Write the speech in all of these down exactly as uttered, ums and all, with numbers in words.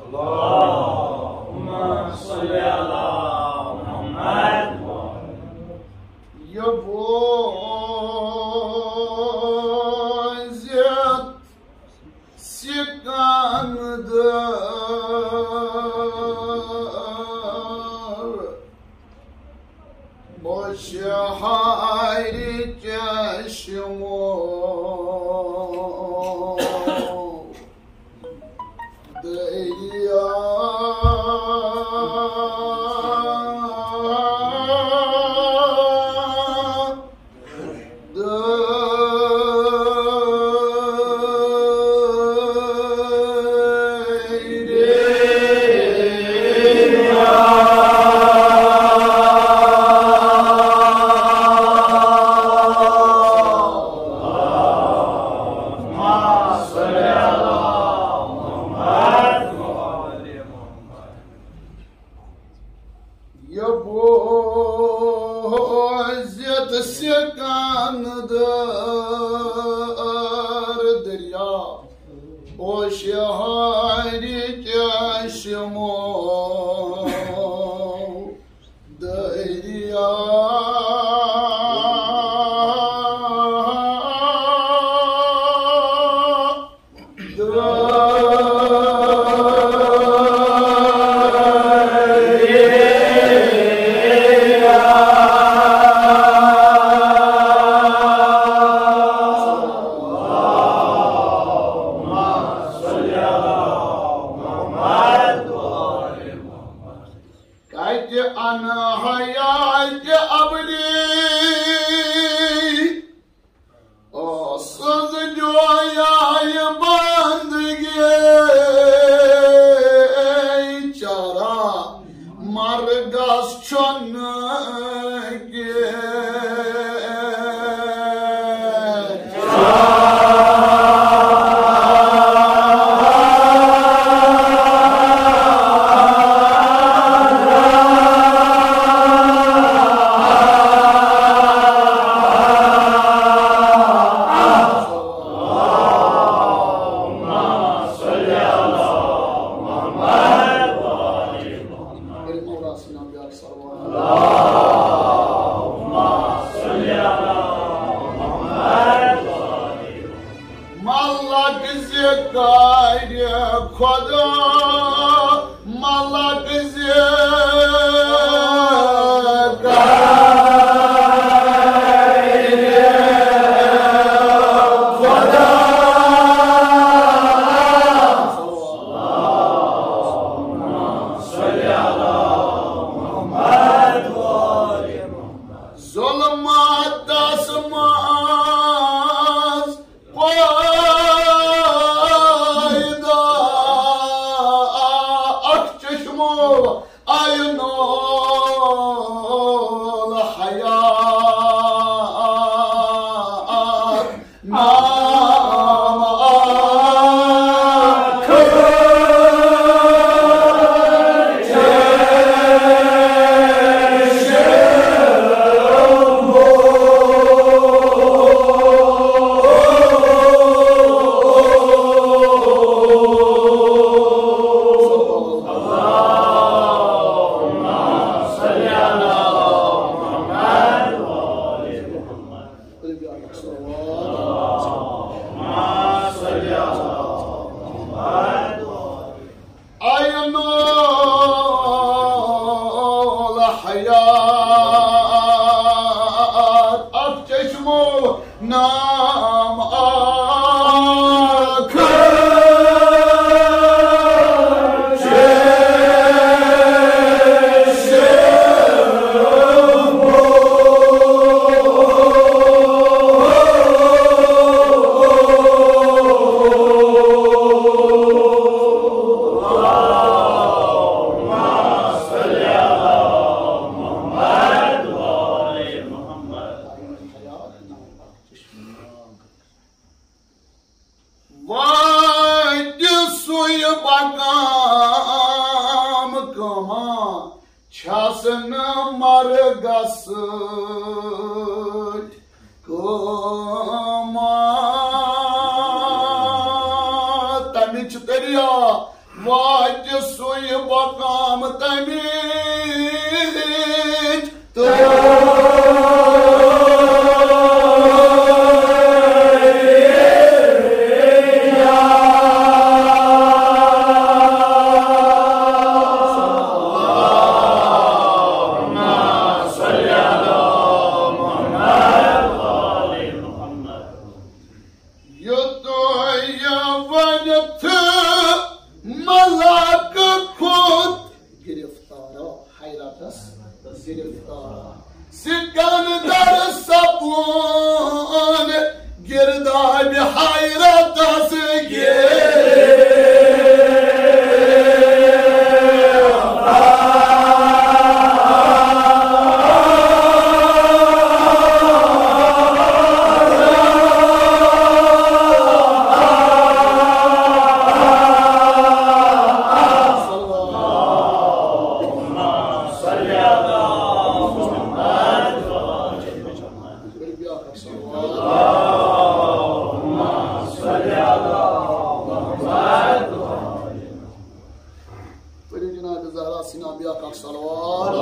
اللهم صل على محمد. یہِ بوٗزِتھ سکندر، بہٕ چھُس ہارِ چشمو دریا۔ یہِ بوٗزِتھ سکندر، دریا اوس ہارِ چشمو دریا۔ کتہِ انہٕ ہا یہِ ابری، ٲسٕس جویایہِ بندگی، چرا مرگس چھُنہٕ کینٛہہ۔ ملک زِ کارِ خدا، ملک زِ کارِ خدا۔ ظلماتس منٛز پٲیدٕ اکھ چشمو عینو۔ واتہِ سُے مقام کما چھَس نہٕ مرگس سۭتۍ کما۔ تَمِچ دریا واتہِ سُے مقام تَمِچ۔ یوٚتام ونتھ ملک کھوٚت گرفتارا، حیرتس گرفتارا۔ سکندر سپُن گردابِ حیرتس گرفتارا۔ پٔرِو جناب زہرا سینا بیاکھ اکھ صلوات۔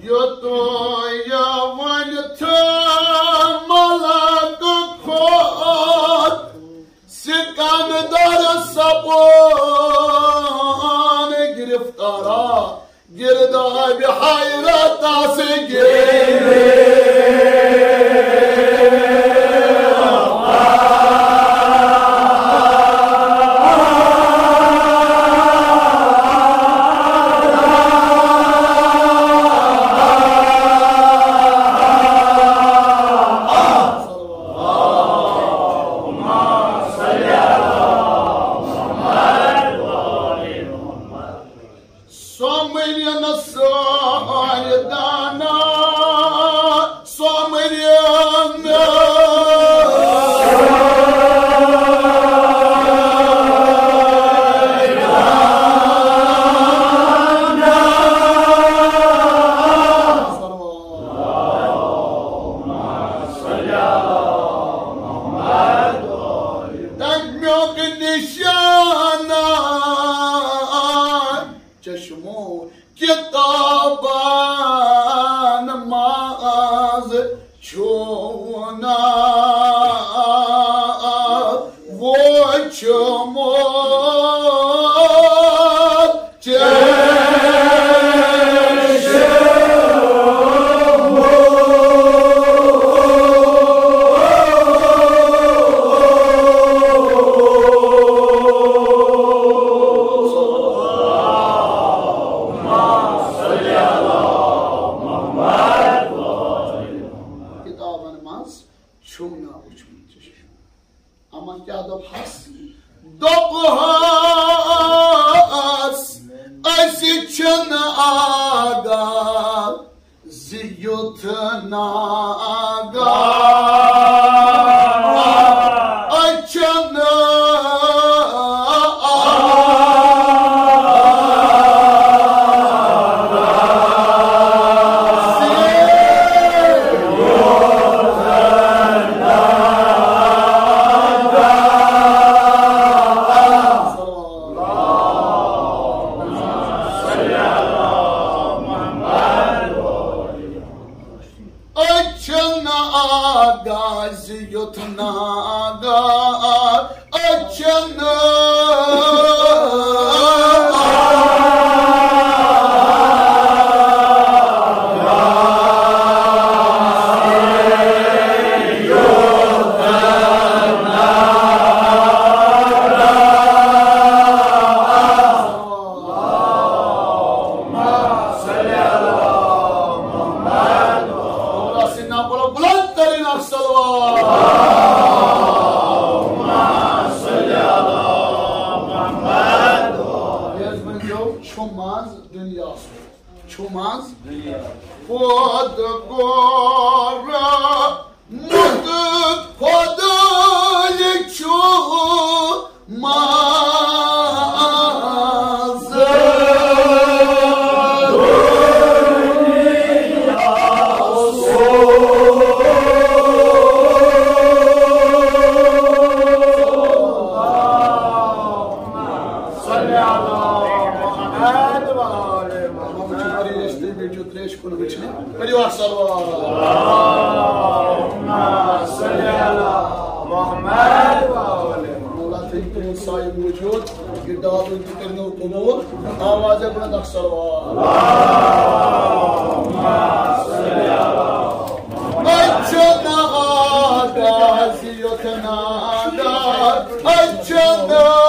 یوٚتام ونتھ ملک کھوٚت سکندر سپُن گرفتارا، گردابِ حیرتس گرفتارا۔ سومرین سٲرۍ دانا، سومرین۔ تمیُک نشانہ چشمو کتابن منٛز چھُنہٕ وُچھمُت۔ کتابن منٛز چھُم نہٕ وُچھمُت۔ اما کیٛاہ دوٚپہَس؟ دوٚپہَس، أسۍ چھِنہٕ آگاہ زِ یُتھ ناگاہ أچھن أچھن آگاہ زِ یُتھ ناگاہ أچھن۔ سیدنا بولو بلند ترین اکھ صلوات۔ بیٚیہِ حظ ؤنۍزیو، چھُ منٛز دُنیا، چھُ منٛز دُنیا۔ پود گوٚو اللهم صل على محمد وعلى آل محمد. مولا تھٲیِو تُہُنٛد سایہِ موٗجوٗد، یہِ دعوت تہِ کٔرِنو قبوٗل۔ آوازے بلند اکھ صلوات۔ اللهم صل على محمد۔ اَتہِ چھُ ناگاہ زِ یوٚت ناگاہ، اَتہِ چھُ ناگاہ۔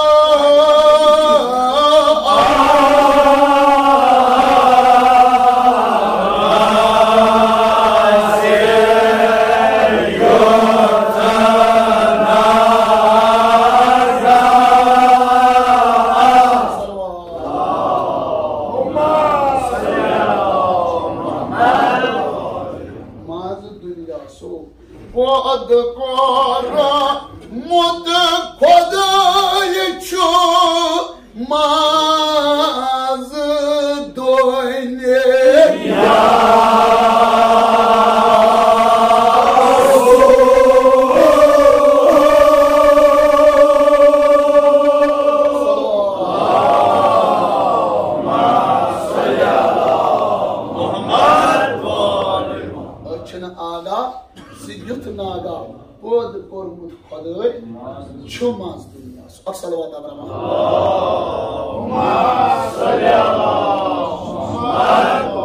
منٛز دُنیا سُہ پٲدٕ کوٚرمُت خۄداے چھُ منٛز دُنیا۔ أسۍ چھِنہٕ آگاہ زِ یُتھ ناگاہ پٲدٕ کوٚرمُت خۄدٲے چھُ منٛز دُنیاہَس۔ اکھ صلوات ابراہم۔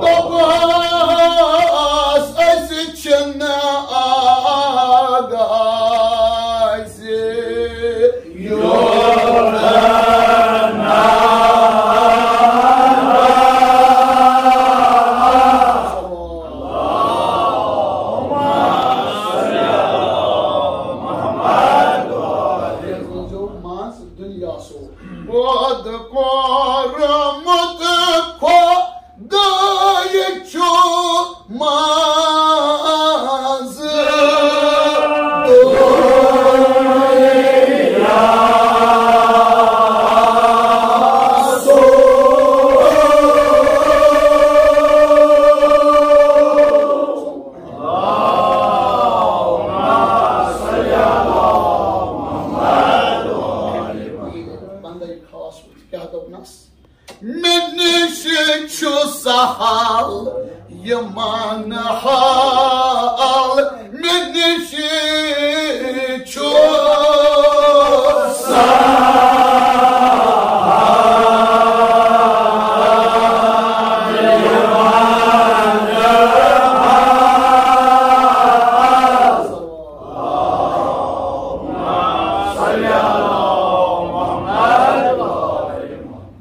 دوٚپہَس، أسۍ چھِنہٕ آگاہ زِ یوٚت منٛز دُنیا سُہ پٲدٕ کوٚرمُت خۄداے چھُ منٛز دُنیا سُہ۔ بندے خاص کیٛاہ دوٚپنَس؟ مےٚ نِش چھُ سہل یِمن حال، مےٚ نِش چھُ سہل۔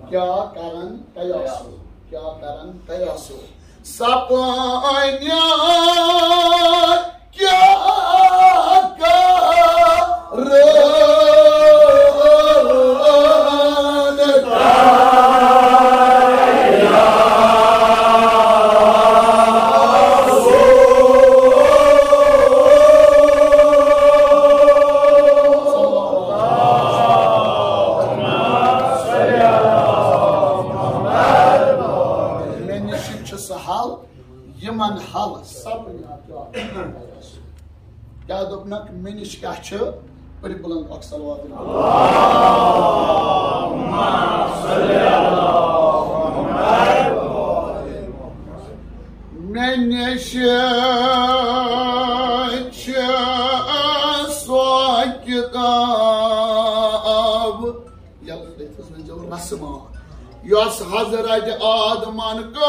کیٛاہ کرن تۄہہِ آسو، کیٛاہ کرن تۄہہِ آسو؟ سپٲنیٛا کیٛاہ کرن تۄہہِ آسو؟ مےٚ نِش چھُ سہل یِمن حل سپنہِ۔ کیٛاہ دوٚپنکھ، مےٚ نِش کیٛاہ چھُ؟ پٔرِو بُلند اکھ صلوات۔ مےٚ نِش چھِ سۄ کِتاب، یَتھ أسۍ ؤنۍزیو رسمان، یۄس حضرت آدمن کٔر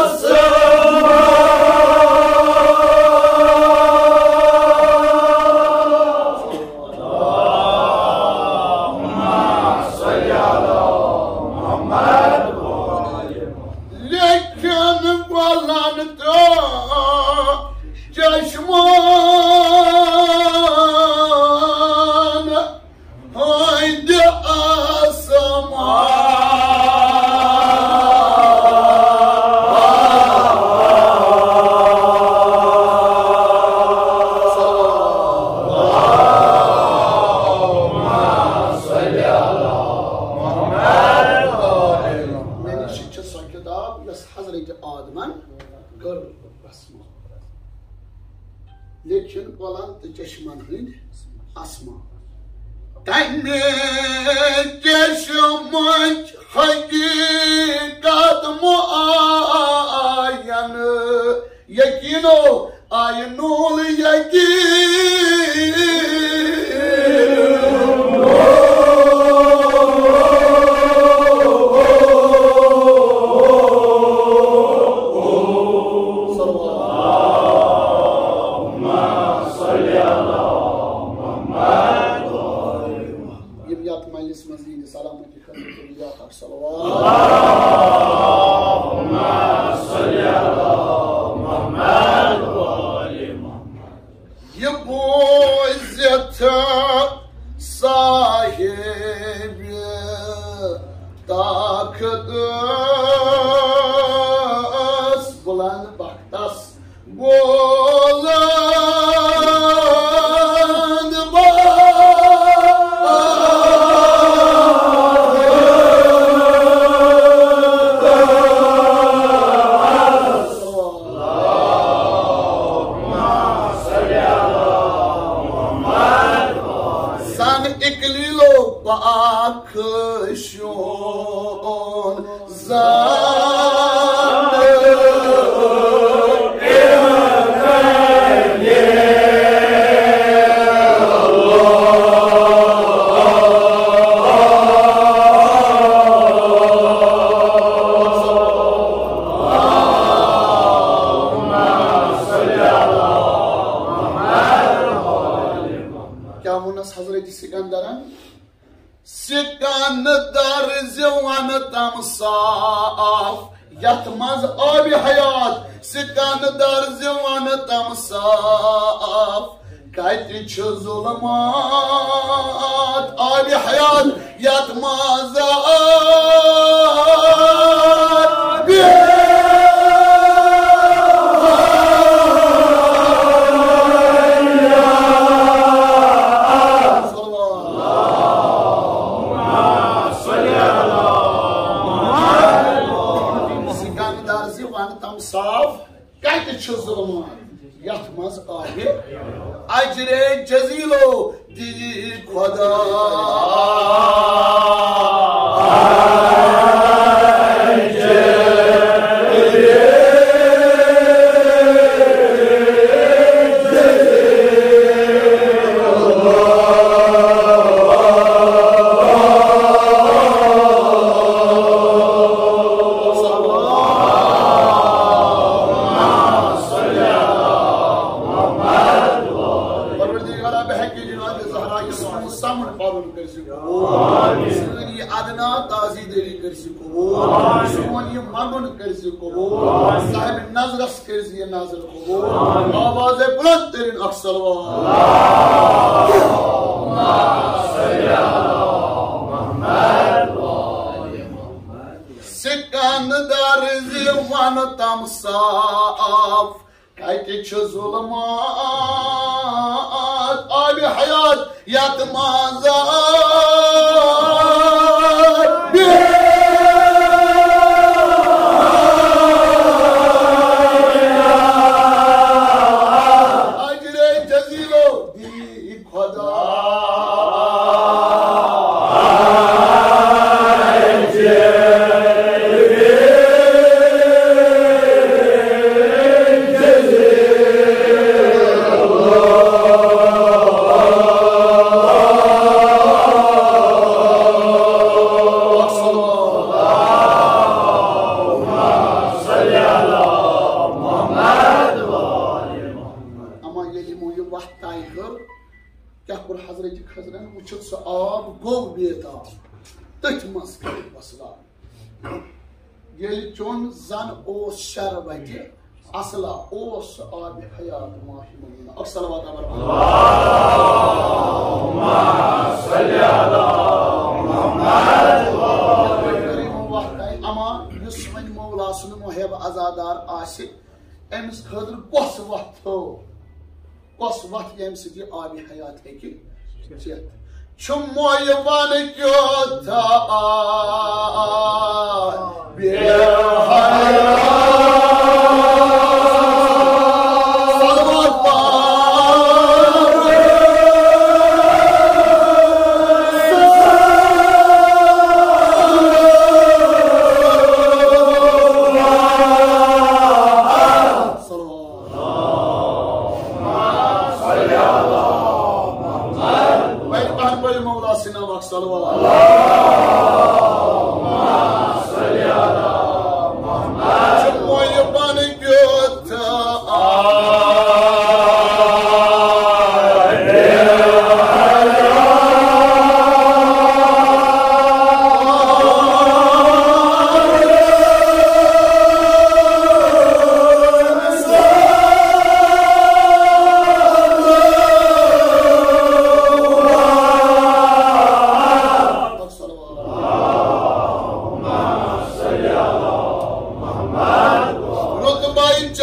رسمان۔ لیکن بولن تہٕ چشمان ہٕنٛدِ آسمان۔ مےٚ نِش چھِ سۄ کِتاب یۄس حضرت آدمن کٔر رسم۔ لیکن بلند تہٕ چشمن ہٕنٛدۍ آسمان۔ تمہِ چشمٕچ حقیقت معین، یقینو آیہِ نور یقین۔ یِم یَتھ مجلسہِ منٛز یِہِنٛدِ سلامتی خٲطرٕ کٔرِو یاد اکھ صلوات۔ یہِ بوٗزِتھ صاحبِ طاقت ٲس بُلند بختس بولن با۔ زن اکلیلو پاک شون زان۔ کیٛاہ ووٚنس حضرت سکندرن؟ سکندر زِ ونہٕ تم صاف، یتھ منٛز آبِ حیات۔ سکندر زِ ونہٕ تم صاف، کتہِ چھُ ظلمات آبِ حیات، یتھ منٛز آبِ سکندر زِ ونہٕ تم صاف، کتہِ چھُ ظلمات یتھ منٛز آبِ اجرِ جزیلو دی خدا۔ پروردگارا، بحق جناب زہرا، یہِ سون سمُن پرُن کٔرۍ زِ قبول۔ سٲنۍ یہِ ادنا تازی دٲری کٔرۍ زِ قبول۔ سون یہِ منگُن کٔرۍ زِ قبول۔ صاحب نظرس کٔرۍ زِ یہِ نظر قبول۔ آواز بلند ترین اکھ صلوات۔ سکندر زِ ونہٕ تم صاف، کتہِ چھُ ظلمات آبِ حیات یتھ منٛز آبِ اجرِ جزیلو دی خدا۔ اما ییٚلہِ یِمو یہِ وَتھ طے کٔر، کیٛاہ کوٚر حضرت خضرن؟ وٕچھِو، سُہ آب گوٚو بیتاب، تٔتھۍ منٛز کٔرِو وصلہ۔ ییٚلہِ چوٚن زن اوس شربتہِ اصلا، اوس سُہ آبِ حیات ماہِ مبینہ۔ اکھ صلوات اکبر۔ اما یُس وۄنۍ مولا سُنٛد محب عزادار آسہِ، أمِس خٲطرٕ کۄس وَتھ تھٲو؟ کۄس وَتھ ییٚمہِ سۭتۍ یہِ آبِ حیات ہیٚکہِ چٮ۪تھ؟ چھُ مویہِ وَن کیُتھ آبِ حیات۔ صلوات پَر۔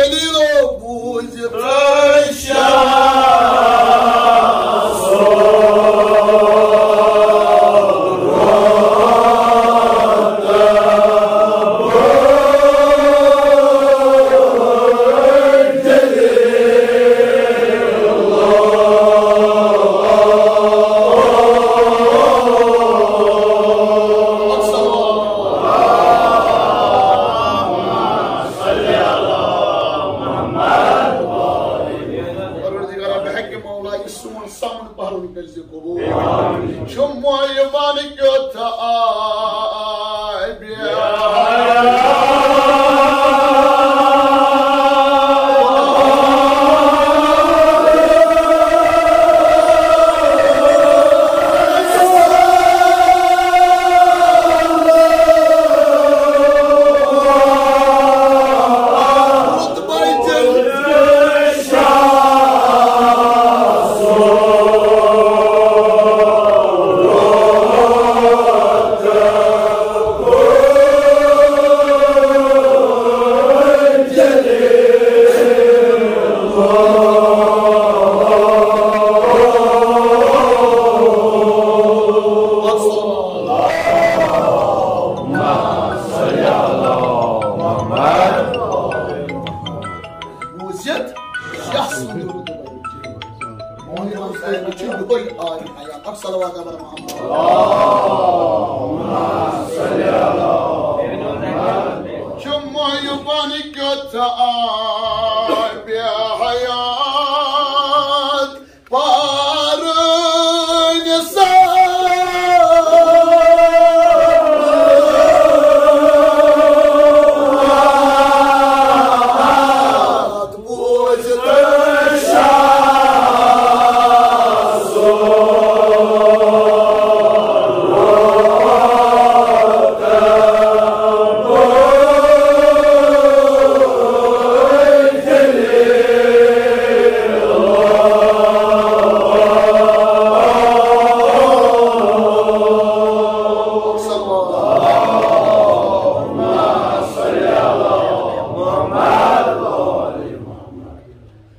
خلیلو بوٗزِتھ۔ پروردگارا، بحق مولا، یہِ سون سمن پرُن کٔرۍ زِ قبول۔ چھُ معیبن کیُتھ عابد۔ بوٗزِتھ، یَس وۄنۍ درود۔ مۄہنیو حسین چھُ یِہوٚے عالم حیات۔ اکھ صلوات علی محمد۔ چھُ معیبن کیُتھ عابد حیات۔ پارٕ نثار بوٗزِتھ شاہ سُنٛد۔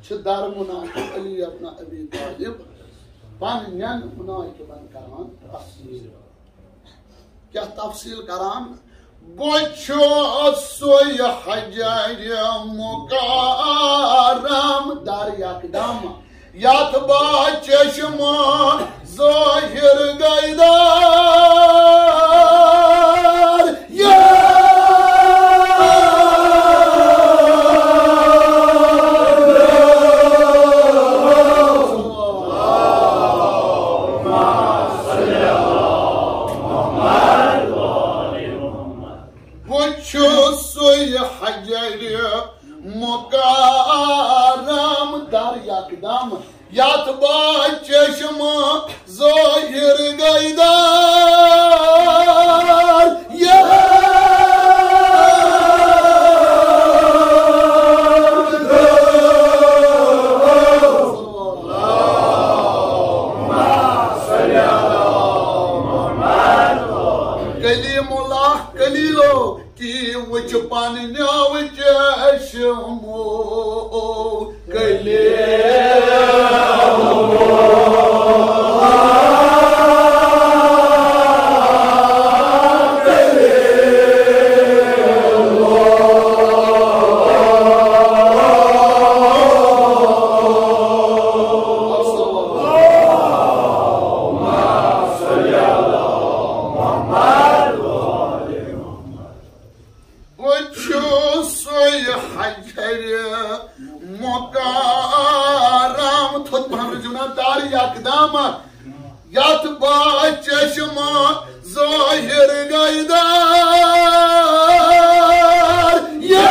چھِ در مناقب علی ابن ابی طالب پننٮ۪ن مناقبن کران تفصیل۔ کیٛاہ تفصیل کران؟ بہٕ چھُس سُے حجرِ مُکرم در یکدم، یتھ با چشم ظٲہر گیدار۔ یا بہٕ چھُس سُے حجرِ مُکرم در یکدم، یتھ با چشم ظٲہر گیدار۔ یا کلیم اللہ کلیلو، تی وٕچھ پننیو چشمو کلیم۔ بہٕ چھُس سُے حجرِ مُکرم، تھوٚد پہن رٔٹِو نا دار یکدم، یتھ با چشم ظٲہر گیدار۔ یا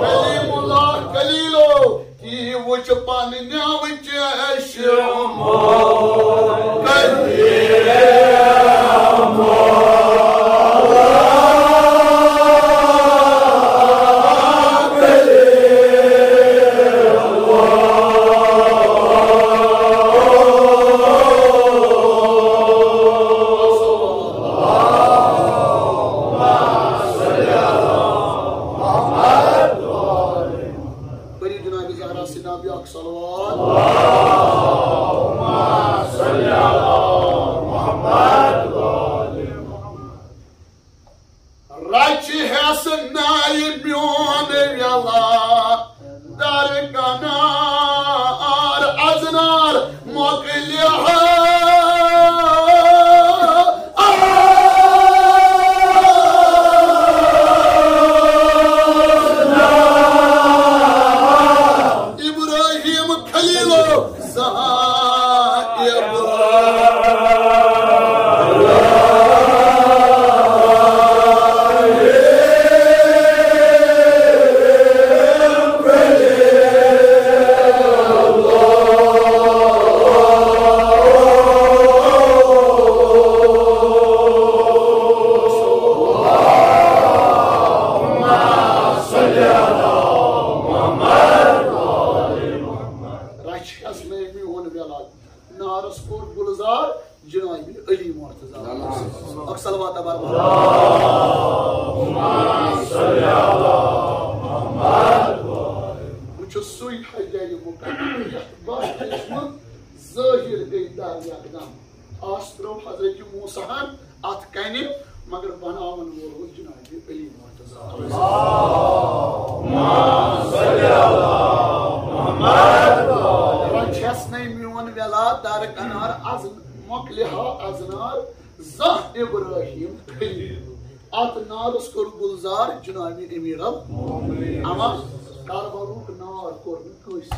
کلیم اللہ کلیلو، تی وٕچھ پننیو چشمو کلیم۔ جناب، اکھ صلوات۔ اللہم صل علی محمد۔ رچہِ ہٮ۪س نایہِ میون ویلا، درکنار ازنار مۄکلہِ ہا۔ ابراہیم خلیل صاحب۔ رچھ ہٮ۪س نہٕ میون ویلا، نارس کوٚر گُلزار جناب علی مرتضی۔ اکھ صلوات بر۔ بہٕ چھُس سُے حجرِ مقدس یتھ بس چشمہٕ ظٲہر گٔے در یکدم۔ آس ترٛوو حضرت موسیٰ ہن اتھ کنہِ، مگر بناون وول اوس جناب علی مرتضی۔ رچھ ہٮ۪س نَے میون ویلا، در کنار از مۄکلہِ ہا ازنار زانٛہہ ابراہیم خلیل۔ اتھ نارس کوٚر گُلزار جناب امیر ال۔ اما کربلُک نار کوٚر نہٕ کٲنٛسہِ۔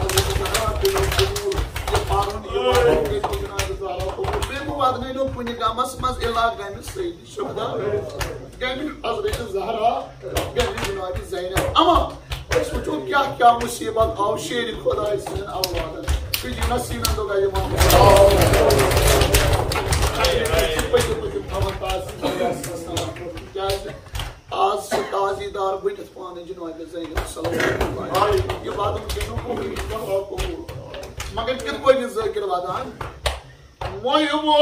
حضرت زہرا کٔرِو قبول، یہِ پرُن، یہِ وَنُن کٔرِو جناب زہرا قبول۔ بیٚیہِ مہٕ وَدنٲیِو کُنہِ غمس منٛز الا غمِ سیدِ شہدا، غمِ حضرت زہرا، غمِ جناب زینب۔ اما أسۍ وٕچھو کیٛاہ کیٛاہ مُصیٖبت آو شیرِ خۄداے سٕنٛدٮ۪ن اولادن۔ تُہۍ دِیِو نا سیٖنن دۄگا یِمن۔ پٔکِو، پٔکِو، تھاوان تاز۔ کیٛازِ؟ آز چھِ تازی دار بٔنِتھ پانہٕ جناب زینب صلی اللہ علیہ وسلم۔ یہِ وَدُن کٔرِو قبول، یہِ کَرو قبول۔ مگر کِتھ پٲٹھۍ یہِ ذٲکِر وَدان؟ وۄنۍ وو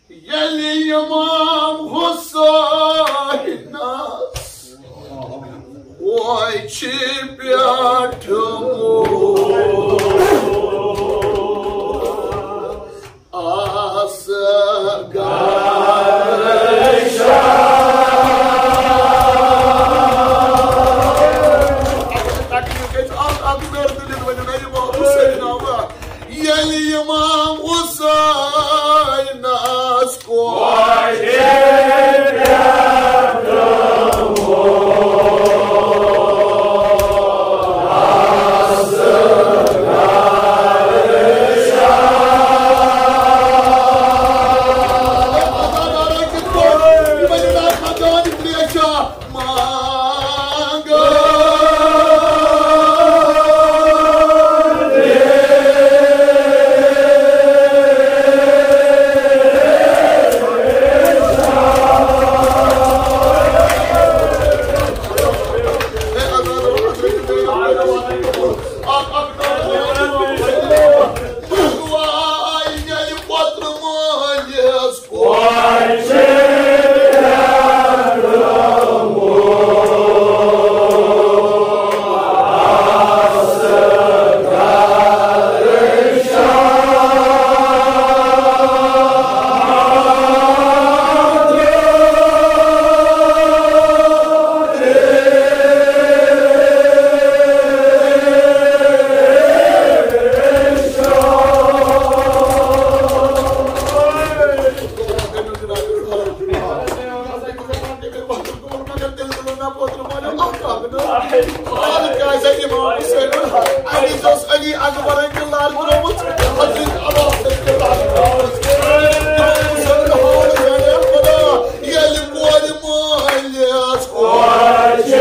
ییٚلہِ امام حسینس وۄچھِ پٮ۪ٹھ موٗل آس گرشا۔ تکلیف گژھِ اکھ اکھ مےٚ دِلہِ ؤنِو نہ یہِ محبوب سیدنا عمر۔ ییٚلہِ امام حسینس کۄٹھِ پٮ۪ٹھ علی اکبر کہِ لر ترٲومٕژ، عزیز عباس کہِ لر ترٲومٕژ۔ ییٚلہِ کورِ مٲلِس کورِ چھِ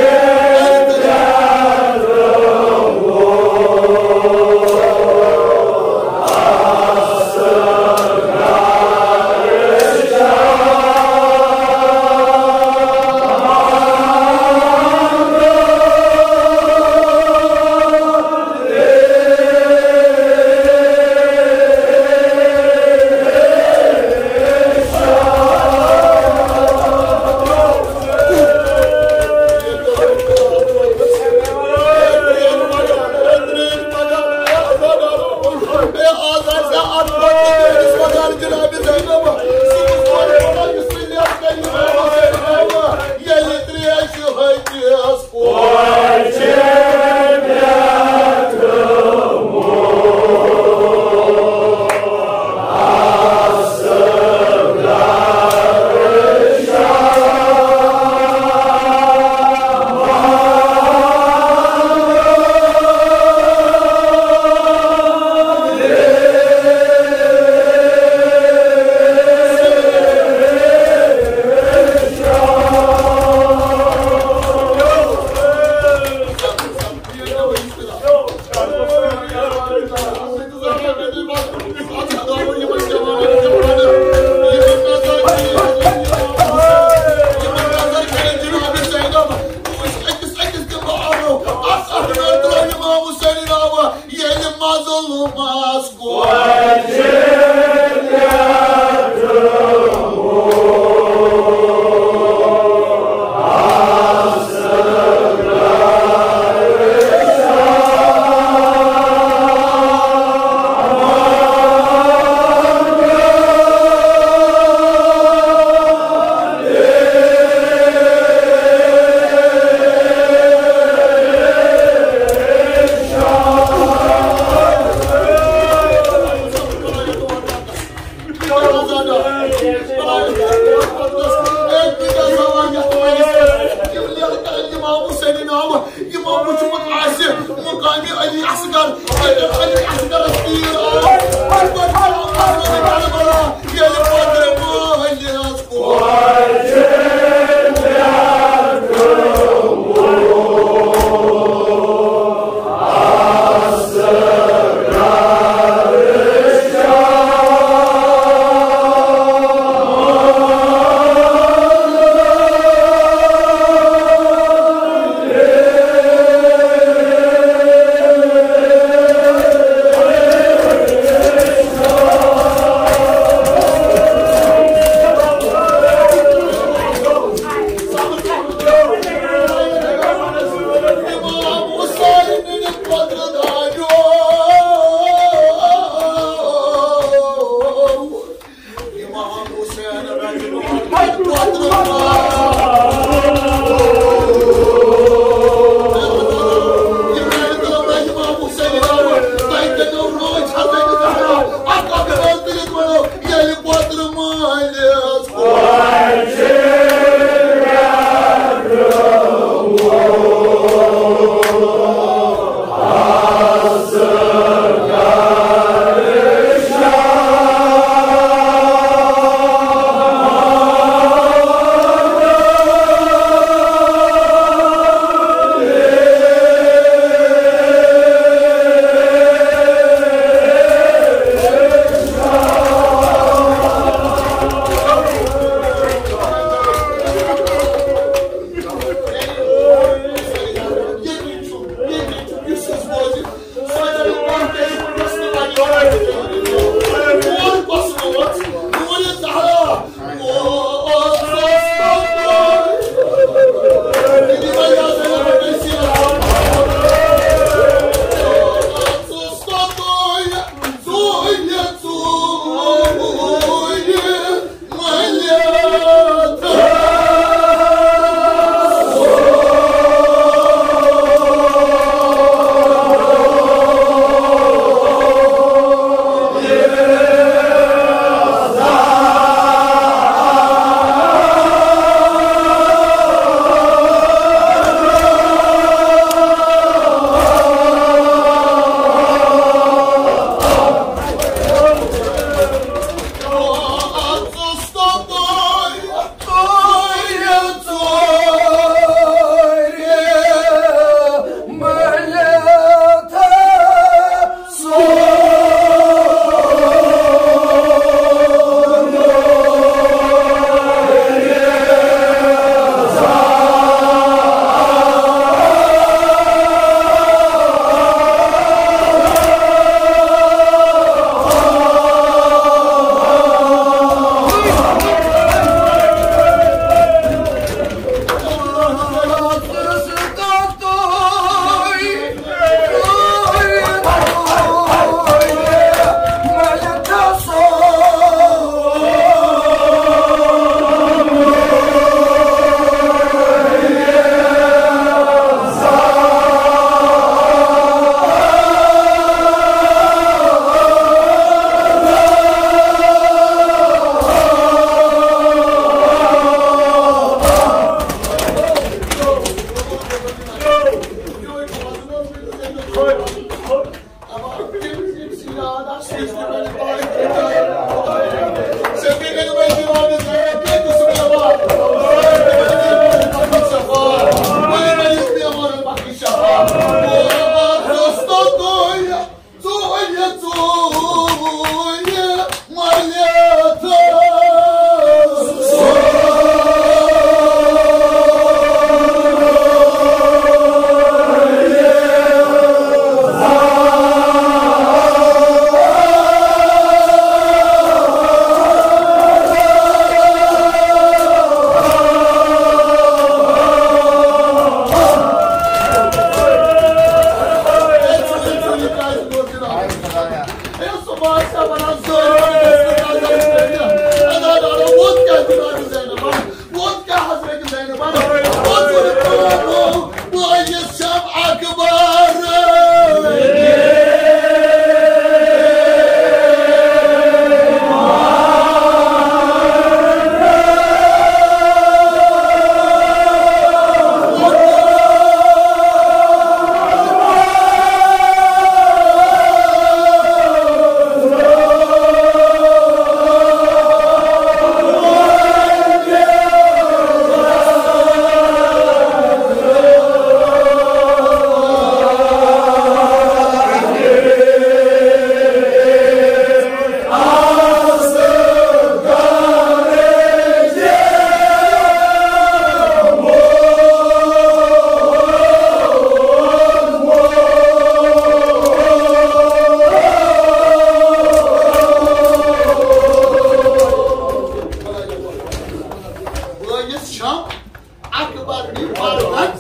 اکبر نی مردن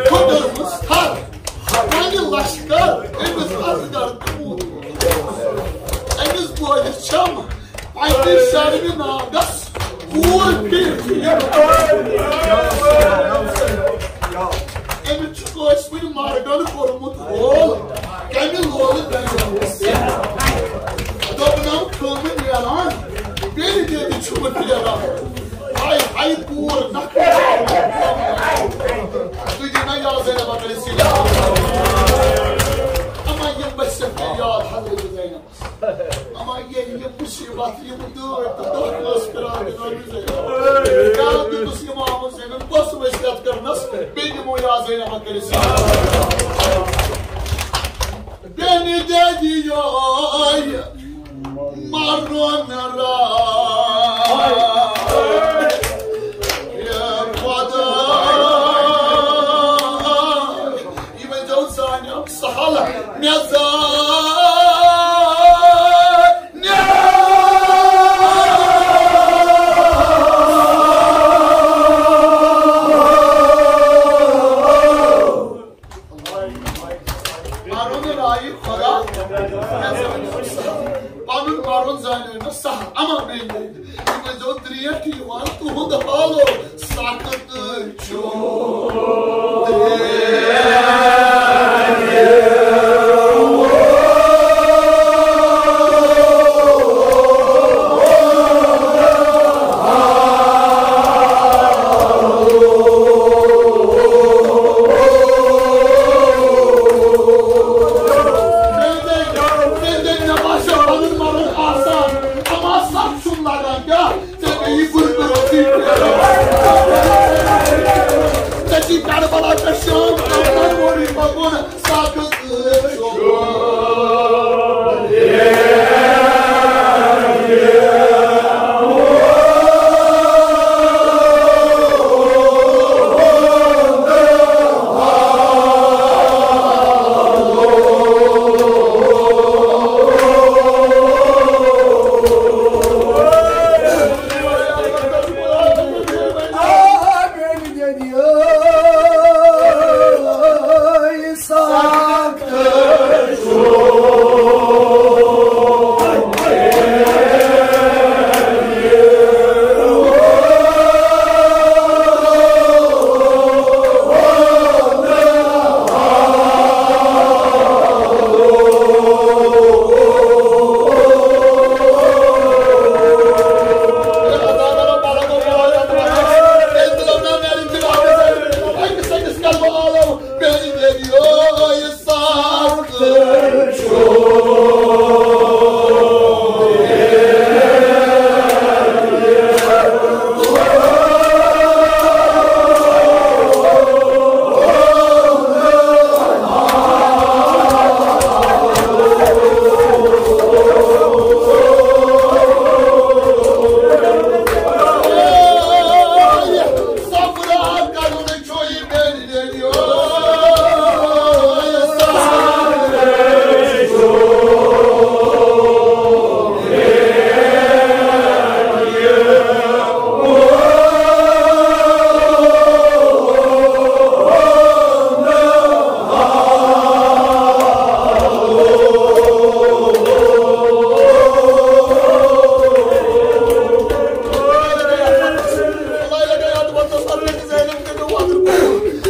کھوٚدُرمُت تھر، کنہِ لشکر أمِس اصغر تہٕ موٗد۔ أمِس بوزِتھ چھم پننہِ شرمہِ ناگس کوٗر پھِر۔ أمِس چھُ کٲنٛسہِ وُنہِ مردن کوٚرمُت ہول، کمہِ لولہٕ دریا۔ دوٚپنم کھٲمہٕ نیران، بیٚیہِ دٮ۪دِ چھُمہٕ پھیران۔ ہاے ہاے کوٗر نکھٕ۔ تُہۍ دِیِو نا یاد زینب اگر أسۍ یاد۔ اما یِم بچہِ چھِ یاد حضرت زینب۔ اما ییٚلہِ یہِ مُصیبت، یِم دٲدۍ تہٕ دۄکھ ٲس کران جناب زینب۔ کیٛاہ دیُتُس اِمام حُسینن کۄس وصیت کٔرنَس؟ بیٚیہِ دِمو یاد زینب اگر أسۍ یاد۔ بیٚنہِ دٮ۪دِ یوے۔ مرون راے خدا۔ یہِ ؤنۍزیو زانیو سہل مےٚ زانیو۔ مرُن راے خدا، پنُن مرُن زانیو نہٕ سہل۔ اما بیٚیہِ یہِ ؤنۍزیو ترٛیٹھ یِوان تُہُنٛد حالو سخت چھُ۔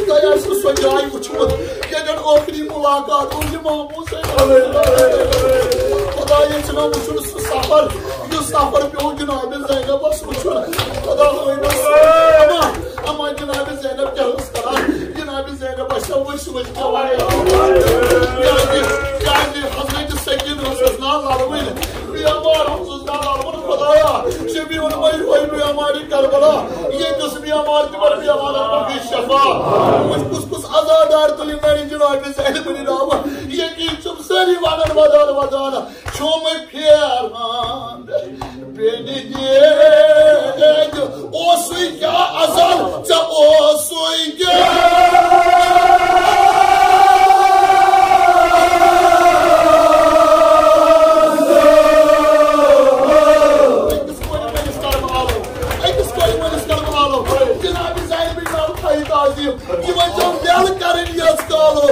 تۄہہِ آسِوٕ سۄ جاے وٕچھمُت، ییٚتٮ۪ن ٲخری مُلاقات اوس اِمام حُسین۔ خۄدایا، چھُنہ وٕچھُن سُہ سفر، یُس سفر پیوٚو جناب زینبس وٕچھُن؟ خۄدا ہٲوِنَس۔ اما، اما جناب زینب کیٛاہ ٲس کران؟ جناب زینب ٲس سۄ ؤسۍ ؤسۍ پٮ۪وان۔ کیٛازِ، کیٛازِ حضرت سکینہ ٲسٕس نا لڑوٕنۍ، بیمار اوسُس نا لڑوُن۔ خۄدایا، شفیع المریض ہوے بیمارِ کربلا، ییٚتہِ اوس بیمار تِمن بیمارن منٛز گٔے شفا۔ وٕچھ کُس کُس عزادار تُلہِ میانہِ جناب زینبٕنہِ ناوٕ۔ یقین چھُم سٲری ونن ودان ودان چھُم پھیران۔ بیٚنہِ دید اوسُے کیٛاہ ازل، ژےٚ اوسُے کیٛاہ۔ أکِس کورِ مٲلِس کرٕ بہٕ آلو، أکِس کورِ مٲلِس کرٕ بہٕ آلو۔ جناب زینبٕنۍ ناوٕ یِمن چھُ میلہٕ کرٕنۍ یٲژ کالہٕ۔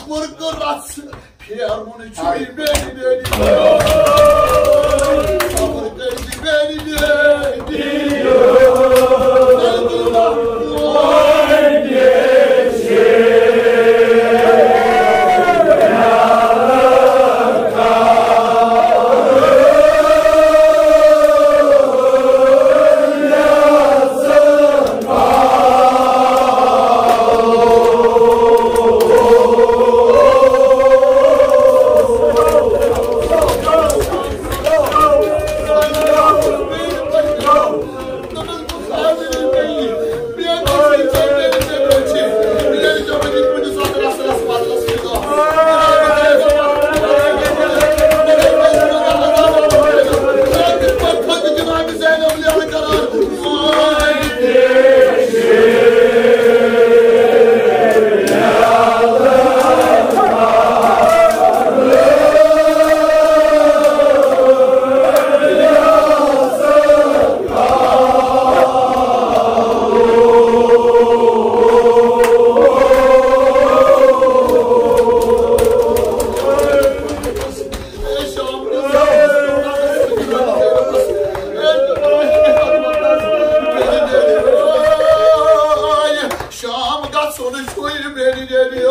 مُرگہٕ رَژھ پھیرُن چھُے بیٚنہِ بیٚنہِ۔ صبر کٔرۍ زِ بیٚنہِ بیٚنہِ۔ شام گژھُن چھُے بیٚنہِ بیٚنہِ۔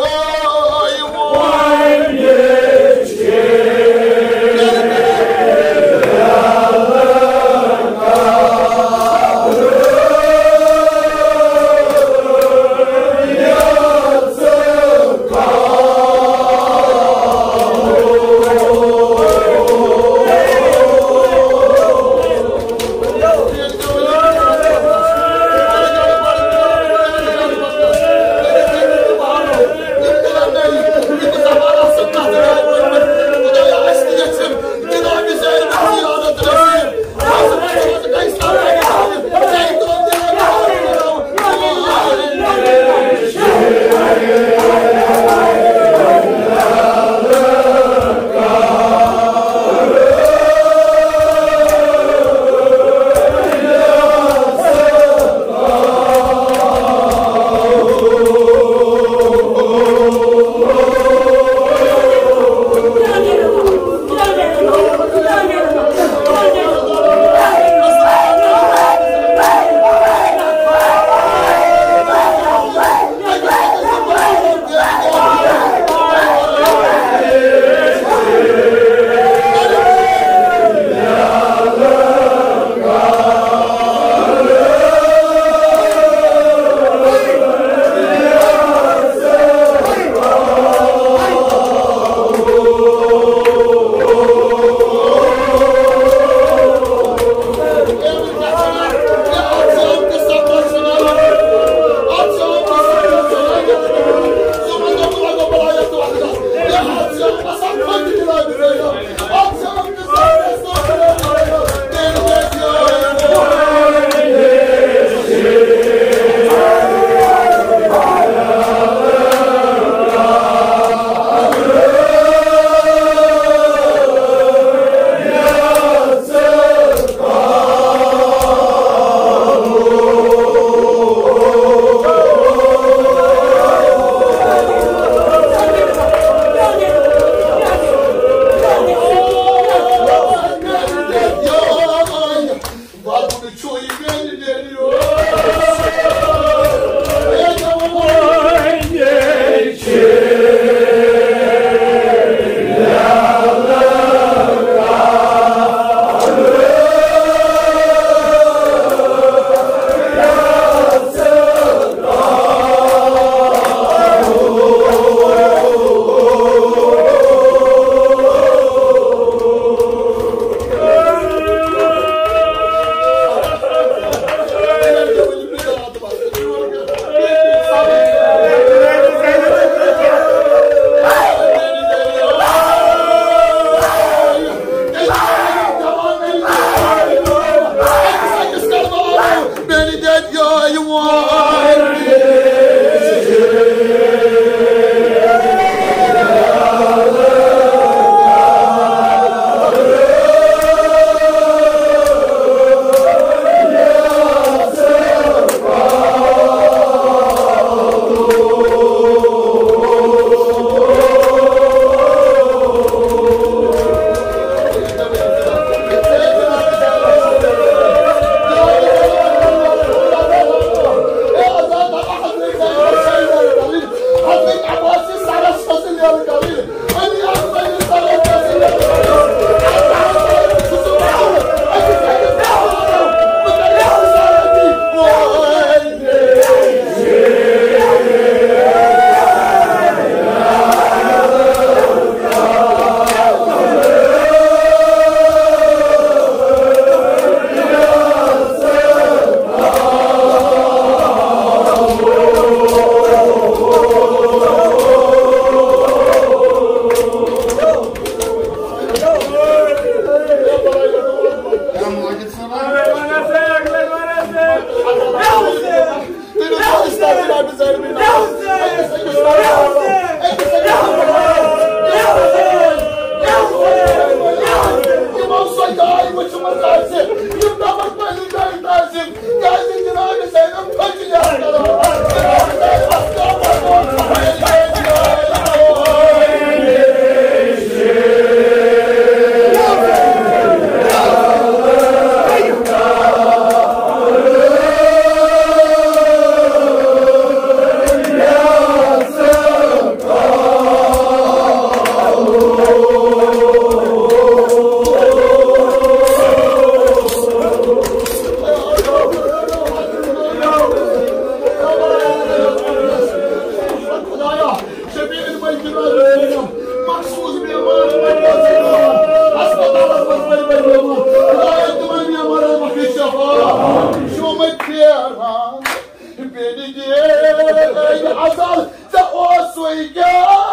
اے، اصل، ژےٚ اوسُے کیٛاہ؟